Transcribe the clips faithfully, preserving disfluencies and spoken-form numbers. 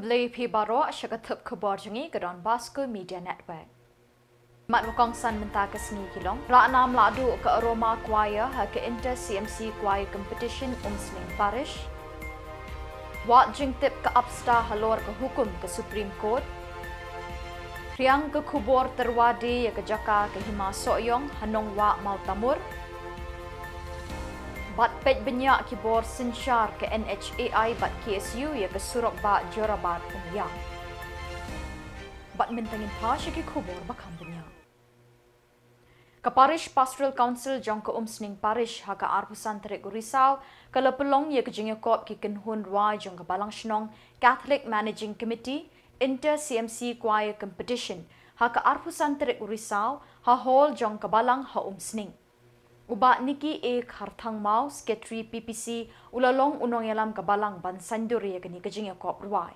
Khublei phi baroh sha ka tip khubor jong ngi ka Don Bosco Media Network. Mat wa kongsan mynta ka sngi ki long: Rahnam lahduh ka Aroma Choir ha ka Inter C M C Choir Competition Umsning Parish. Wad jingtip ka APSTA halor ka hukum ka Supreme Court. Riang ka khubor tyrwa de ïa ka jaka ka Hima Sohiong ha Nongwah Mawtamur. Bad peit bniah ki bor synshar ka N H A I bad K S U ïa ka surok bah Jorabat Umïang. Bad mynta ngin phai sha ki khubor ba kham bniah. Ka Parish Pastoral Council jong ka Umsning Parish ha ka arphew san tarik u Risaw ka la pynlong ïa ka jingïakop ki kynhun rwai jong ka Balang Shnong Catholic Managing Committee Inter C M C Choir Competition ha ka arphew san tarik u Risaw ha hall jong ka Balang ha Umsning. U Bah Nicky A Kharthangmaw, Secretary P P C, u la long u nongïalam ka Balang ban saiñdur ïa kane ka jingïakop rwai.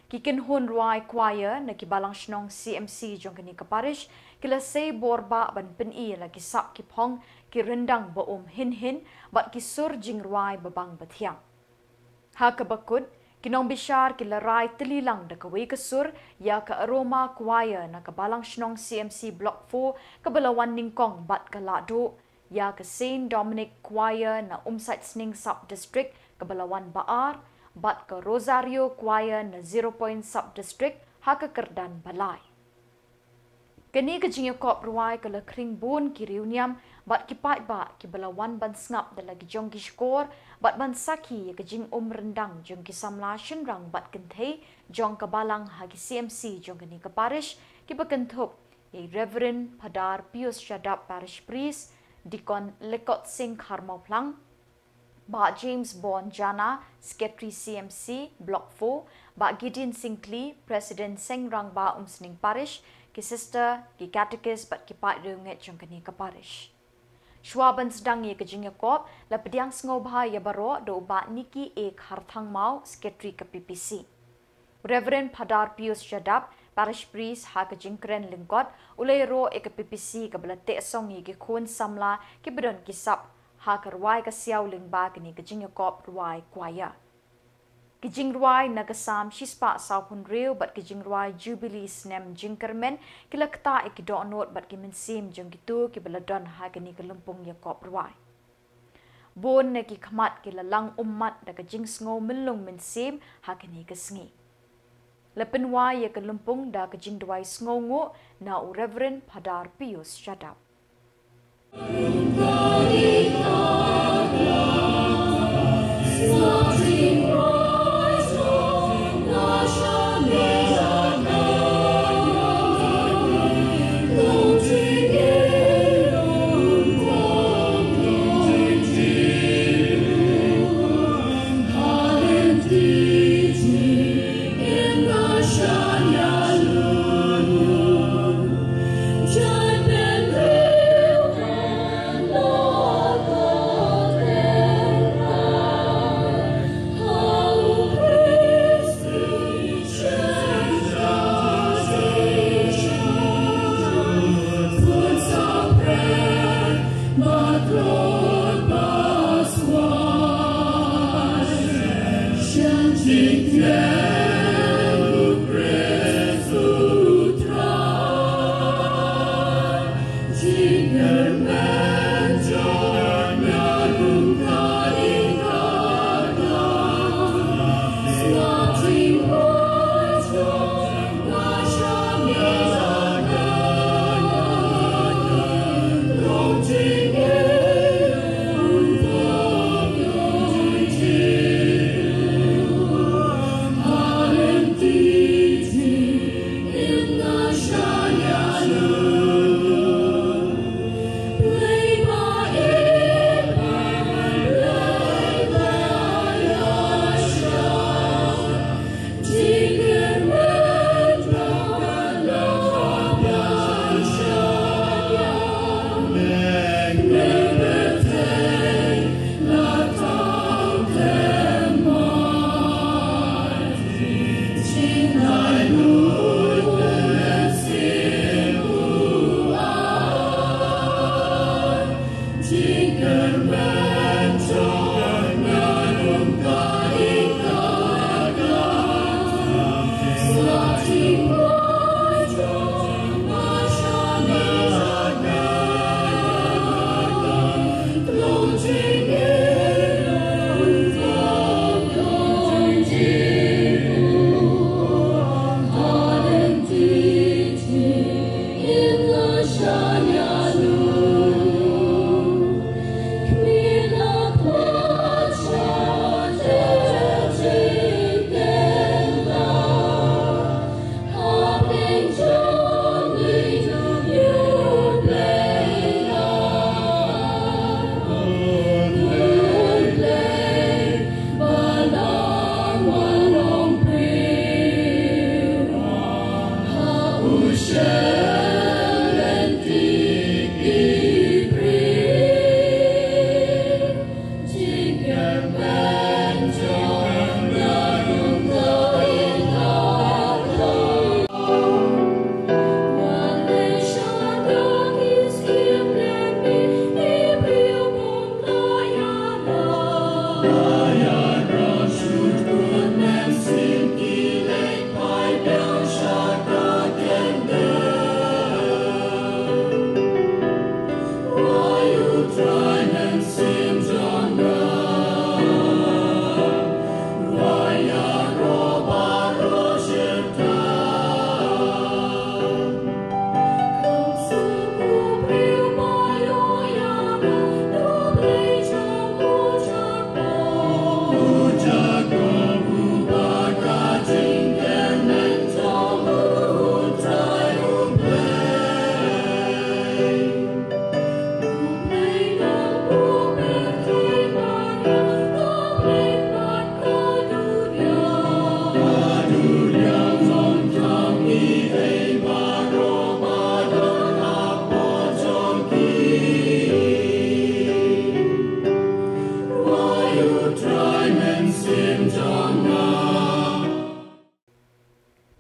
Ki kynhun rwai choir na ki Balang Shnong C M C jong kane ka parish ki la sei bor bah ban pyni ïa la ki sap ki phong, ki ryndang ba um hin hin bad ki sur jingrwai ba bang ba thiang. Ha kaba kut, ki nongbishar ki la rai tylli lang da kawei ka sur ïa ka Aroma Choir na ka Balang Shnong C M C Block four kaba la wan nyngkong bad ka lahduh, ïa ka Saint Dominic Choir na Umsaitsning Sub District kaba la wan ba ar, bad ka Rosario Choir na Zero Point Sub District ha ka kyrdan ba lai. Kane ka jingïakop rwai ka la khring bun ki riewniam bad ki paidbah kiba la wan ban sngap da la ki jong ki shkor bad ban sakhi ïa ka jingum ryndang jong ki samla shynrang bad kynthei jong ka Balang ha ki C M C jong kane ka parish, kiba kynthup ïa i Reverend Phadar Pius Shadap, Parish Priest, Deacon Lekot Singh Kharmawphlang, Bah James Born Jana, Secretary C M C Block four, Bah Gideon Singh Kli, President Seng Rangbah Umsning Parish, ki sister, ki katekis bad ki paid riewngeit jong kane ka parish. Shuwa ban sdang ïa ka jingïakop, la pdiang sngewbha ïa baroh da u Bah Nicky A Kharthangmaw, Secretary ka P P C. Reverend Phadar Pius Shadap, Parish Priest ha ka jingkren lyngkot, u la ïaroh ïa ka P P C kaba la teh song ïa ki khun samla kiba don ki sap ha ka rwai ka siaw lyngba kane ka jingïakop rwai choir. Ki jingrwai na ka Salm shispah sawphew hynriew bad ki jingrwai Jubilee snem jingkyrmen ki la ktah ïa ki dohnud bad ki mynsiem jong kito kiba la don ha kane ka lympung ïakop rwai. Bun na ki khmat ki la lang ummat da ka jingsngew myllung mynsiem ha kane ka sngi. La pynwai ïa ka lympung da ka jingduwai sngewnguh na u Reverend Phadar Pius Shadap.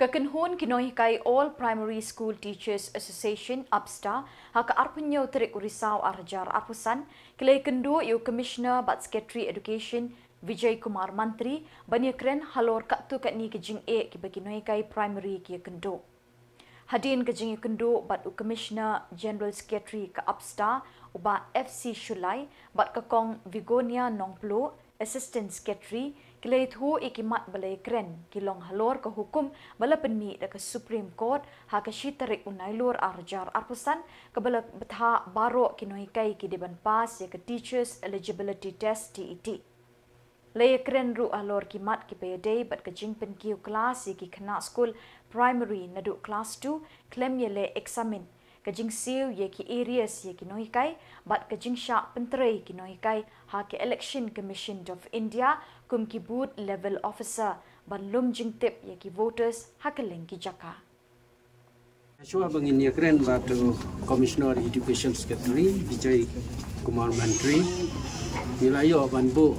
Ka kynhun ki nonghikai All Primary School Teachers Association, APSTA, ha ka arphew hynñiew tarik u Risaw ar hajar arphew san, ki la ïakynduh ïa u Commissioner bad Secretary Education, Vijay Kumar Mantri, ban ïakren halor katto katne ka jingeh kiba ki nonghikai primary ki ïakynduh. Hadien ka jingïakynduh bad u Commissioner General Secretary ka APSTA, u Bah F C Shullai, bad ka Kong Vigonia Nongpluh, Assistant Secretary, ki la ïathuh ïa ki mat ba la ïakren, ki long halor ka hukum ba la pynmih da ka Supreme Court ha ka shi tarik u Nailur ar hajar arphew san, kaba la bthah baroh ki nonghikai ki dei ban pass ïa ka Teachers Eligibility Test, T E T. La ïakren ruh halor ki mat kiba ïadei bad ka jingpynkiew klas ïa ki khynnah skul primary naduh klas two khlem ïaleh eksamin, ka jingsiew ïa ki arrears ïa ki nonghikai bad ka jingshah pyntrei ki nonghikai ha ka Election Commission of India kum ki Booth Level Officer ban lum jingtip ïa ki voters ha kylleng ki jaka. Shuwa ba ngin ïakren bad u Commissioner Education Secretary Vijay Kumar Mantri, ngi la ïoh ban buh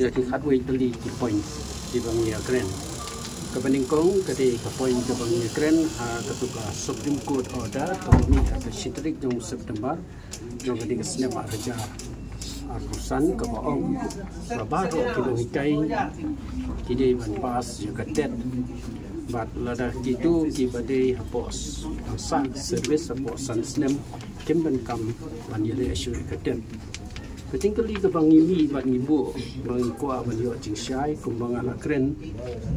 ïa ki khatwei tylli ki point kiba ngi ïakren. Kaba nyngkong ka dei ka point kaba ngi ïakren ha katu ka Supreme Court order kaba mih ha ka shi tarik jong September jong kane ka snem ar hajar arphew san, kaba ong ba baroh ki nonghikai ki dei ban pass ïa ka TET. Bad lada kito kiba dei hapoh s-, sah service hapoh san snem kim donkam ban ïaleh shuh ïa ka TET. Ka jingkylli kaba ngi mih bad ngi buh ba ngi kwah ban ïoh jingshai kumba nga la kren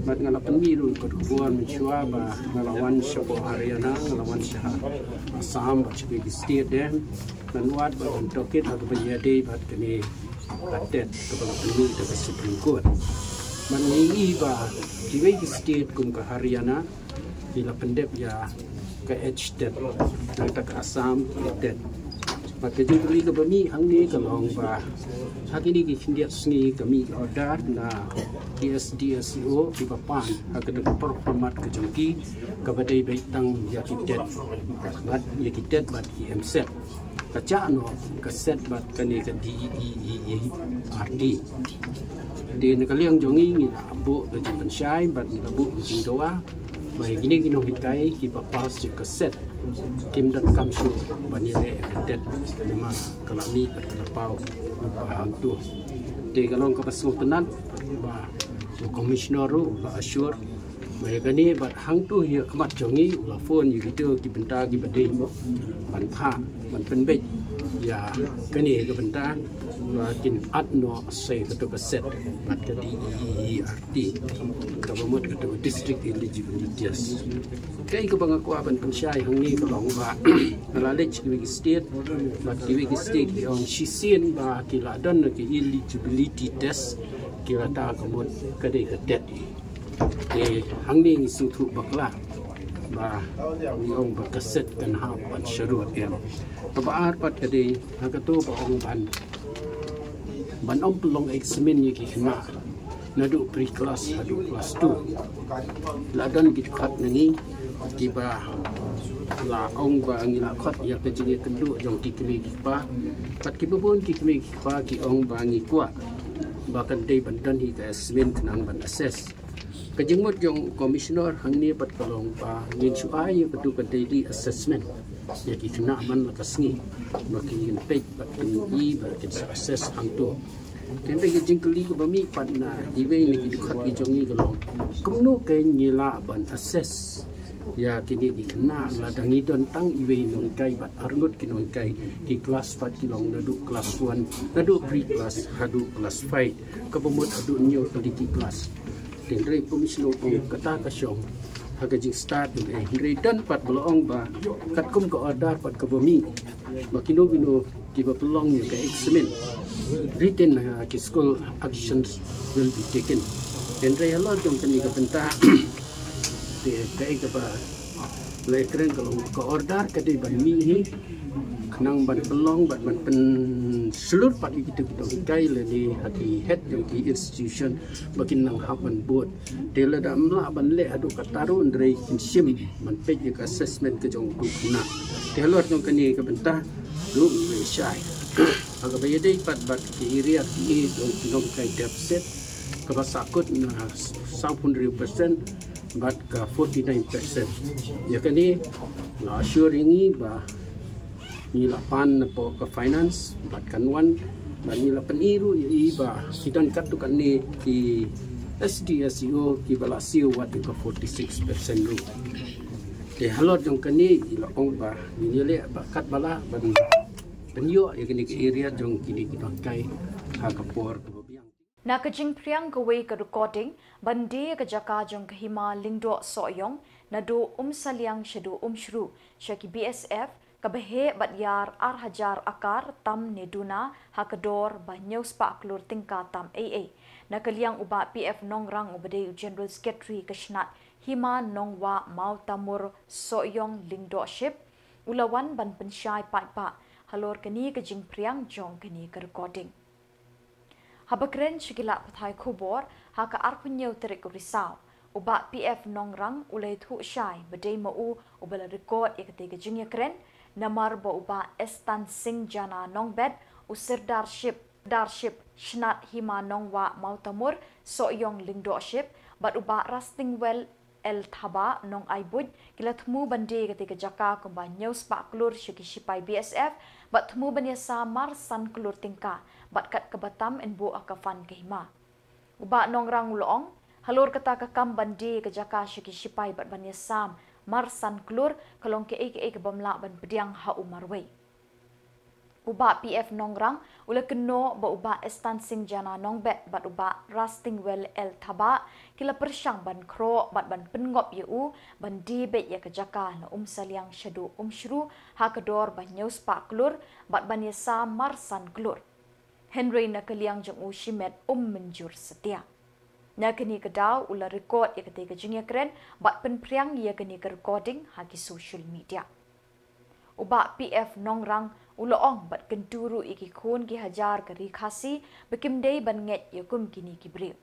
bad nga la pynmih ruh ka khubor mynshuwa ba nga la wan shapoh Haryana, nga la wan sha Assam bad sha ki state eh. Ngan wad bad ban tohkit ha kaba ïadei bad kane ka TET kaba la pynmih da ka Supreme Court. Bad ngi ïohi ba kiwei ki state kum ka Haryana ki la pyndep ïa ka H TET, nangta ka Assam ka TET. Bad ka jingkylli kaba mih hangne ka long ba ha kine ki khyndiat sngi ka mih order na ki S D S E O kiba pan ha kata ka por format ka jong ki kaba dei beit tang ïa ki TET bad ïa ki TET bad ki M set. Ka jah noh ka SET bad kane ka D E E R T. Te na ka liang jong ngi ngi la buh ka jingpynshai bad ngi la buh ka jingdawa ba ïa kine ki nonghikai kiba pass ïa ka SET kim donkam shuh ban ïaleh ïa ka TET namar ka la mih bad ka la paw lypa hangto. Te ka long kaba sngewtynnat ba u Commissioner ruh u la assure ba ïa kane bad hangto ïa ka mat jong ngi u la phone ïa kito ki bynta kiba dei ban phah ban pynbeit ïa kane ka bynta ba kin add noh sa ïa kato ka SET bad ka D E E R T kaba mut kato ka District Eligibility Test. Kaei kaba nga kwah ban pynshai hangne ka long ba nga la leit kiwei ki state bad kiwei ki state ki ong shisien ba ki la don ka eligibility test ki la ta ka mut ka dei ka TET. Te hangne ngi sngewthuh bakla ba ngi ong ba ka SET kan hap ban shlur em. Kaba ar pat ka dei ha kato ba ong ban ban ym pynlong examine ïa ki khynnah naduh pre class haduh class two. La don ki dkhot na ngi kiba la ong ba ngi la khot ïa ka jingïakynduh jong ki kmie ki kpa. Bad kiba bun ki kmie ki kpa ki ong ba ngi kwah ba kan dei ban don hi ka assessment khnang ban assess. Ka jingmut jong u Commissioner hangne pat ka long ba ngin shu ai ïa katu ka daily assessment ïa ki khynnah man la ka sngi ba kin peit bad kin i bad kin sa assess hangto. Te ka jingkylli kaba mih pat na iwei na ki dkhot ki jong ngi ka long kumno kein ngi lah ban assess ïa kine ki khynnah lada ngi don tang iwei nonghikai bad arngut ki nonghikai, ki class pat ki long naduh class one naduh pre class haduh class five kaba mut haduh hynñiew tylli ki class. Te hynrei Commissioner u ong kata ka shong ha ka jingstad, hynrei don pat ba la ong ba katkum ka order pat kaba mih ba kino kino kiba pynlong ïa ka examine written, uh, ki school actions will be taken. Te hynrei halor jong kane ka bynta te kaei kaba la ïakren ka long ka order ka dei ban mih hi khnang ban pynlong bad ban pynshlur pat ïa kito ki nonghikai lane ha ki head jong ki institution ba kin nang hap ban bud. Te lada ym lah ban leh haduh katta ruh hynrei kin shim ban peit ïa ka assessment ka jong uto u khynnah. Te halor jong kane ka bynta ruh ngi shai ha kaba ïadei pat bad ki area ki jong ki nonghikai deficit kaba sahkut na sawphew hynriew percent. bad ka forty nine percent. Ïa kane nga assure ïa ngi ba ngi la pan napoh ka finance bad kan wan, bad ngi la pyni ruh ïa i ba ki don katto katne ki S D S E O kiba la siew wat ïa ka forty six percent ruh. Te halor jong kane i la ong ba ngi ïaleh ba katba lah ban pynïoh ïa kane ka area jong kine ki nonghikai ha ka por kaba biang. Na ka jingphriang kawei ka recording ban die ka jaka jong ka Hima Lyngdoh Sohiong naduh Umsaliang shaduh Umshru sha ki B S F, kaba heh bad ïar ar hajar akar tam ne duna ha ka dor ba hynñiew spah klur tyngka tam ei ei. Na ka liang u Bah P F Nongrang uba dei u General Secretary ka shnat Hima Nongwah Mawtamur Sohiong Lyngdohship u la wan ban pynshai paidbah halor kane ka jingphriang jong kane ka recording. Haba kren sha ki lad pathai khubor ha ka arphew hynñiew tarik u Risaw, u Bah P F Nongrang u la ïathuh shai ba dei ma u uba la record ïa katei ka jingïakren, namar ba u Bah Estan Singh Jana Nongbet, u Sirdarship, Sirdarship shnat Hima Nongwah Mawtamur Sohiong Lyngdohship bad u Bah Rastingwel L Thabah Nongaibud ki la thmu ban die katei ka jaka kumba hynñiew spah klur sha ki shipai B S F bad thmu ban ïasam mar san klur tyngka bad kat kaba tam yn buh ha ka fund ka hima. U Bah Nongrang u la ong halor kata ka kam ban die ka jaka sha ki shipai bad ban ïasam mar san klur ka long kaei kaei kabym lah ban pdiang ha u marwei. U Bah P F Nongrang u la kynnoh ba u Bah Estan Singh Jana Nongbet bad u Bah Rastingwel L Thabah ki la pyrshang ban khroh bad ban pynngop ïa u ban die beit ïa ka jaka na Umsaliang shaduh Umshru ha ka dor ba hynñiew spah klur bad ban ïasam mar san klur. Hynrei na ka liang jong u shimet um mynjur satia. Na kane ka daw u la record ïa katei ka jingïakren bad pynphriang ïa kane ka recording ha ki social media. U Bah P F Nongrang u la ong bad kyntu ruh ïa ki khun ki hajar ka Ri Khasi ba kim dei ban ngeit ïa kum kine ki briew.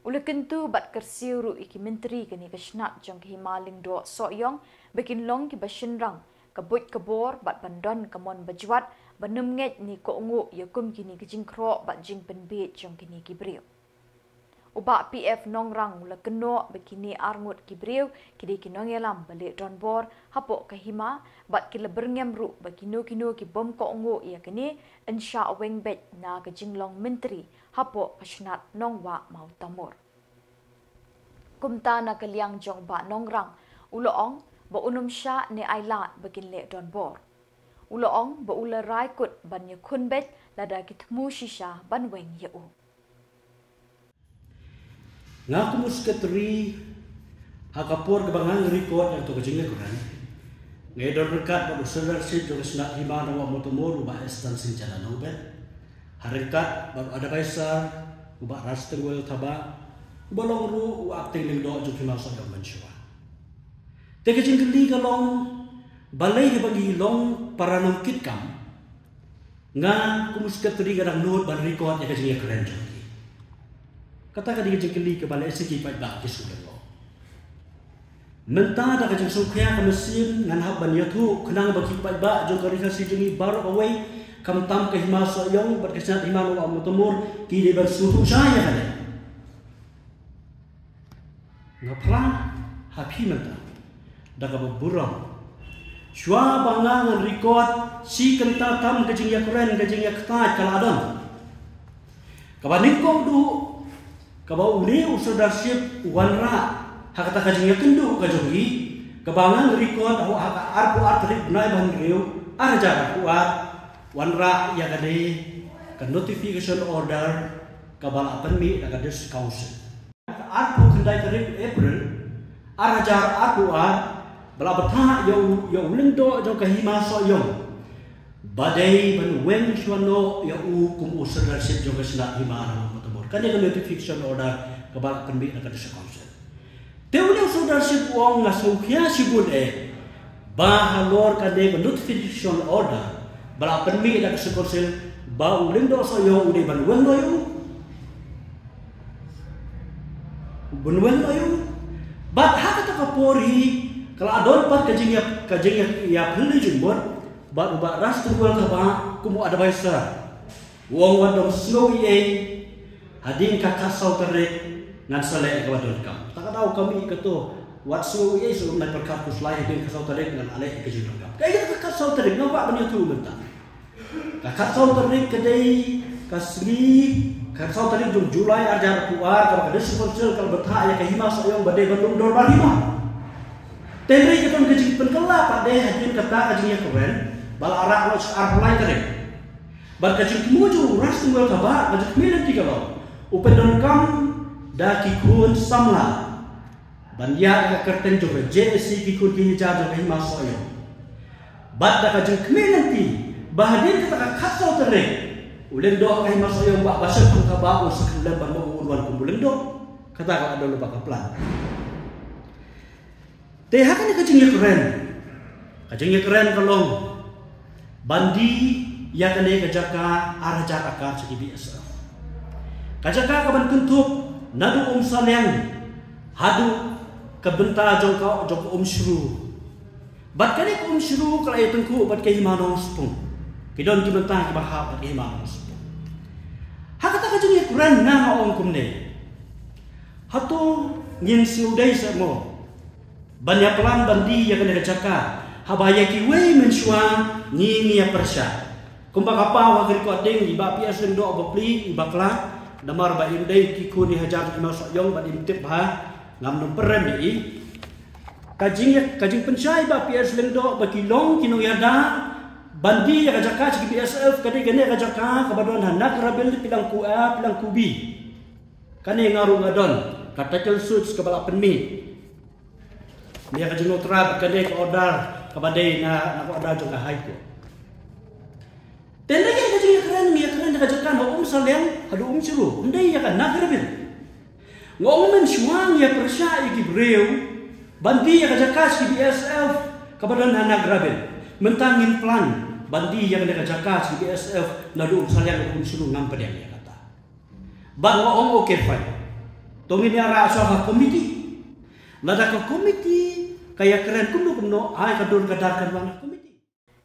U la kyntu bad kyrsiew ruh ïa ki myntri kane ka shnat jong ka Hima Lyngdoh Sohiong ba kin long kiba shynrang, ka buit ka bor bad ban don ka mon bajwat ban ym ngeit ne kohnguh ïa kum kine ki jingkhroh bad jingpynbieit jong kine ki briew. U Bah P F Nongrang u la kynnoh ba kine arngut ki briew ki dei ki nongïalam ba leh donbor hapoh ka hima bad ki la byrngem ruh ba kino kino kibym kohnguh ïa kane yn shah weng beit na ka jinglong myntri hapoh ka shnat Nongwah Mawtamur. Kumta na ka liang jong u Bah Nongrang u la ong ba un ym shah ne ai lad ba kin leh donbor. U la ong ba u la rai kut ban ïakhun beit lada ki thmu shisha ban weng ïa u. Nga kum u secretary ha ka por kaba ngan record ïa kato ka jingïakren, nga ïadon ryngkat bad u Sirdarship jong ka shnat Hima Nongwah Mawtamur u Bah Estan Singh Jana Nongbet, ha ryngkat bad u advisor u Bah Rastingwel Thabah uba long ruh u acting lyngdoh jong ka Hima Sohiong mynshuwa. Te ka jingkylli ka long, balei haba ngi long para nongkitkam, nga kum u secretary nga dang nud ban record ïa ka jingïakren jong ki? Kata ka dei ka jingkylli kaba lehse ki paidbah ki shu lyngngoh. Mynta da ka jingsngewkhia ka mynsiem ngan hap ban ïathuh khnang ba ki paidbah jong ka Ri Khasi jong ngi baroh kawei, khamtam ka Hima Sohiong bad ka shnat Hima Nongwah Mawtamur ki dei ban sngewthuh shai ïa kane. Nga phla ha phi mynta da kaba burom, shuwa ba nga ngan record, shi kynta tam ka jingïakren, ka jingïakyntait ka la don. Kaba nyngkong duh, kaba une u Sirdarship u wanrah ha kata ka jingïakynduh ka jong ngi, kaba ngan record ha ka arphew ar tarik bnai ba hynriew, ar hajar arphew ar, wanrah ïa kane ka notification order kaba la pynmih da ka District Council. Arphew khyndai tarik April, ar hajar arphew ar, ba la bthah ïa u, ïa u lyngdoh jong ka Hima Sohiong ba dei ban weng shuwa noh ïa u kum u Sirdarship jong ka shnat Hima Nongwah Mawtamur. Kane ka notification order kaba la pynmih da ka District Council. Te une u Sirdarship u ong nga sngewkhia shibun eh ba halor kane ka notification order ba la pynmih da ka District Council ba u lyngdoh Sohiong u dei ban weng noh ïa u. Ban weng noh ïa u. Bad ha kata ka por hi ka la don pat ka jingïa, ka jingïa, ïa pynlong jingmut bad u Bah Rastingwel Thabah kum u advisor. U ong wat dang sngew ei ei, hadien ka khatsaw tarik ngan sa leh ïa kaba donkam. Ta ka daw ka mih kato, wat sngew ei sngew, nai pyrkhat khuslai, hadien ka saw tarik ngan leh ïa ka jingdonkam. Kaei ka khatsaw tarik, nga kwah ban ïathuh mynta. Ka khatsaw tarik ka dei ka sngi, khatsaw tarik jong July ar hajar arphew ar, kaba ka District Council ka la bthah ïa ka Hima Sohiong ba dei ban long dorbar hima. Te hynrei ka don ka jingpynkylla pat de hadien kata ka jingïakren ba la rah noh sha arphew lai tarik. Bad ka jingthmu jong u Ras Tynroi Thabah, ka jingkhmih lynti ka long, u pyndonkam da ki khun samla ban ïaid ha ka kyrteng jong ka J S C, ki khun ki hajar jong ka Hima Sohiong. Bad da ka jingkhmih lynti ba hadien kata ka khatsaw tarik, u lyngdoh ka Hima Sohiong Bah Bashir Thabah u sa khlem ban long u wan kum u lyngdoh. Kata ka la don lypa ka plan. Te ha kane ka jingïakren, ka jingïakren ka long ban die ïa kane ka jaka ar hajar akar sha ki B S F. Ka jaka ka ban kynthup naduh Umsaliang haduh ka bynta jong ka, jong ka Umshru. Bad kane ka Umshru ka la ïatyngkhuh bad ka Hima Nongspung. Ki don ki bynta kiba hap bad ka Hima Nongspung. Ha kata ka jingïakren nga nga ong kumne. Hato ngin sngewdei seh mo ban ïa plan ban die ïa kane ka jaka, haba ïa kiwei mynshuwa ngi ngi ïa pyrshah. Kumba ka paw ha ka recording, i Bah P S Lyngdoh u bapli, i bakla, namar ba im dei ki khun i hajar ki Hima Sohiong bad im tip bha, ngam nym pyrem ïa i. Ka jing, ka jingpynshai i Bah P S Lyngdoh ba ki long ki nongïada ban die ïa ka jaka sha ki B S F, ka dei kane ka jaka kaba don ha Nagrabil, Pilangku A, Pilangku B. Kane nga ruh nga don ka title suits kaba la pynmih. Ïa ka jingnotra kane ka order kaba dei na, na ka order jong ka High Court. Te ynda ka jingïakren, ïakren ka jaka na Umsaliang haduh Umshru, ym dei ïa ka Nagrabil. Nga ong mynshuwa ngi ïa pyrshah ïa ki briew ban die ïa ka jaka sha ki B S F kaba don ha Nagrabil. Mynta ngin plan ban die ïa kane ka jaka sha ki B S F naduh Umsaliang haduh Umshru, ngam pdiang ïa kata. Bad nga ong okay, fine. To ngin ïa rah shuwa ha komiti. Lada ka komiti ka ïakren kumno kumno, ai ka dur ka dar kan wan ha komiti.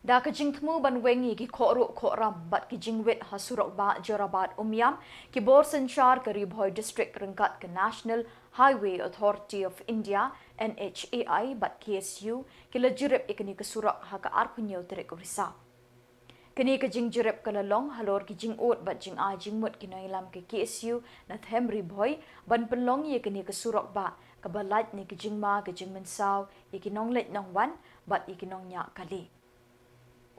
Da ka jingthmu ban weng ïa ki khohruh khohram bad ki jingwit ha surok bah Jorabat Umiam, ki bor synshar ka Ri Bhoi District ryngkat ka National Highway Authority of India, N H A I, bad K S U ki la jurip ïa kane ka surok ha ka arphew hynñiew tarik u Risaw. Kane ka jingjurip ka la long halor ki jingud bad jingai jingmut ki nongïalam ka K S U na them Ri Bhoi ban pynlong ïa kane ka surok bah kaba lait na ki jingma ka jingmynsaw ïa ki nongleit nongwan bad ïa ki nongñiah kali.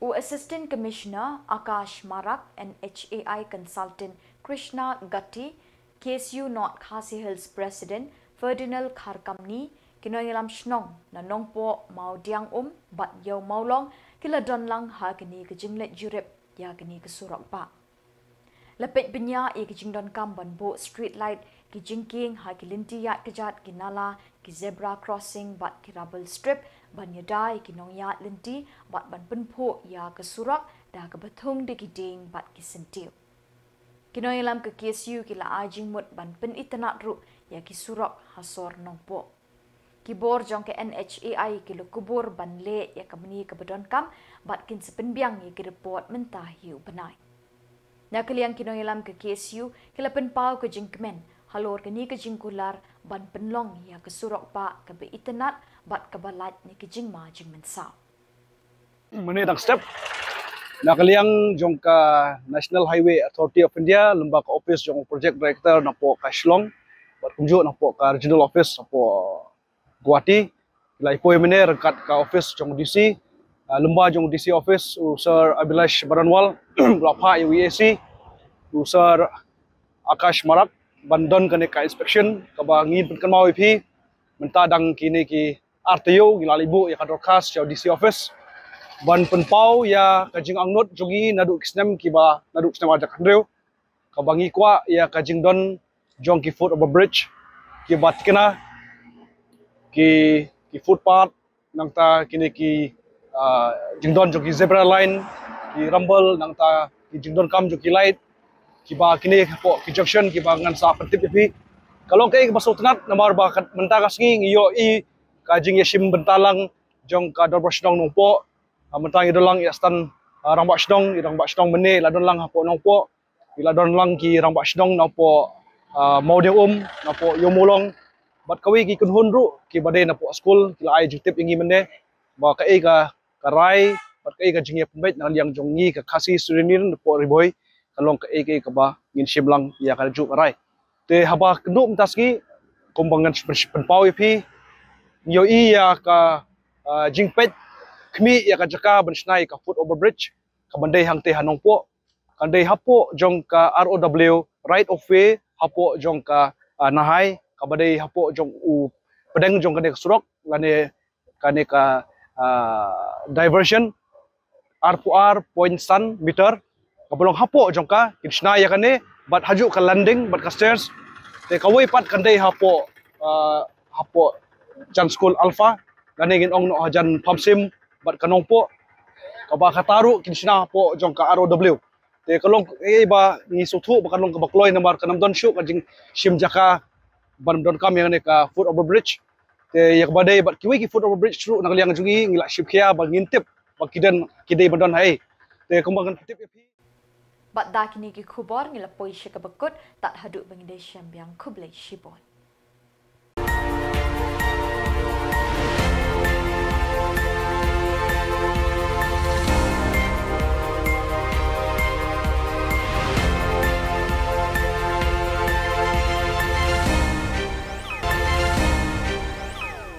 U Assistant Commissioner Akash Marak, N H A I Consultant Krishna Gatti, K S U North Khasi Hills President Ferdinand Kharkamni, ki nongïalam shnong na Nongpoh, Mawdiangum bad Ïew Mawlong ki la don lang ha kane ka jingleit jurip ïa kane ka surok bah. La peit bniah ïa ki jingdonkam ban buh street light, ki jingkieng ha ki lynti ïaid kjat, ki nala, ki zebra crossing bad ki rubber strip ban ïada ïa ki nongïaid lynti bad ban pynphuh ïa ka surok da kaba thung da ki dieng bad ki syntiew. Ki nongïalam ka K S U ki la ai jingmut ban pynitynnad ruh ïa ki surok ha sor Nongpoh. Ki bor jong ka N H A I ki la kubur ban leh ïa ka mane kaba donkam bad kin sa pynbiang ïa ki report mynta hi u bnai. Na ka liang ki nongïalam ka K S U ki la pynpaw ka jingkmen halor kane ka jingkular ban pynlong ïa ka surok bah kaba itynnad bad kaba lait na ki jingma jingmynsaw. Mynne dang step na ka liang jong ka National Highway Authority of India, lyngba ka office jong u Project Director napoh ka Shillong bad kumjuh napoh ka Regional Office napoh Guwahati. Ki la ïa poi mynne ryngkat ka office jong u D C, ah, lyngba jong u D C office, u Sir Abhilash Baranwal u la phah ïa u E A C, u Sir Akash Marak, ban don kane ka inspection kaba ngi pynkynmaw ïa phi. Mynta dang kine ki ar taïew ngi la leit buh ïa ka dorkhas sha u D C office ban pynpaw ïa ka jingangnud jong ngi naduh ki snem kiba, naduh ki snem ar hajar khathynriew, kaba ngi kwah ïa ka jingdon jong ki foot over bridge kiba thikna, ki, ki footpath, nangta kine ki, ah, jingdon jong ki zebra line, ki rubber, nangta ki jingdonkam jong ki light, kiba kine hapoh ki junction kiba ngan sa pyntip ïa phi. Ka long kaei kaba sngewtynnat namar ba ka, mynta ka sngi ngi ïohi ka jingïashim bynta lang jong ka Dorbar Shnong Nongpoh. Ah, mynta ngi don lang ïa stan, ah, rangbah shnong, ïa rangbah shnong mynne la don lang hapoh Nongpoh. Ki la don lang ki rangbah shnong napoh uh, Mawdeng Um, napoh Ïew Mawlong, bad kawei ki kynhun ruh kiba dei napoh skul ki la ai jingtip ïa ngi mynne ba kaei ka, ka rai bad kaei ka jingïapynbeit na liang jong ngi ka Khasi Student Union napoh Ri Bhoi ka long kaei kaei kaba ngin shim lang ïa kajuh ka rai. Te haba kynduh mynta sngi, kumba ngan pynpaw ïa phi, ngi ïohi ïa ka, uh, jingpeit khmih ïa ka jaka ban shna ïa ka foot over bridge kaban dei hangtei ha Nongpoh, kan dei hapoh jong ka R O W, right of way, hapoh jong ka, uh, Nahai, kaba dei hapoh jong u pdeng jong kane ka surok lane kane ka, uh, diversion, arphew ar point san meter kaba long hapoh jong ka, kin shna ïa kane bad hajuh ka landing bad ka stairs. Te kawei pat kan dei hapoh, uh, hapoh jan skul Alpha, lane ngin ong noh hajan Pamsim bad ka Nongpoh, kaba kata ruh kin shna hapoh jong ka R O W. Te ka long kaei ba ngi sngewthuh ba ka long kaba kloi namar kan ym don shuh ka jingshim jaka ban donkam ïa kane ka foot over bridge. Te ïa kaba dei bad kiwei ki foot over bridge ruh na ka liang jong ngi, ngi la shim khia ba ngin tip ba ki don, ki dei ban don haei. Te kumba ngan pyntip ïa phi. Bad da kine ki khubor ngi la poi sha kaba kut, tad haduh ba ngin da ïashem biang, khublei shibun.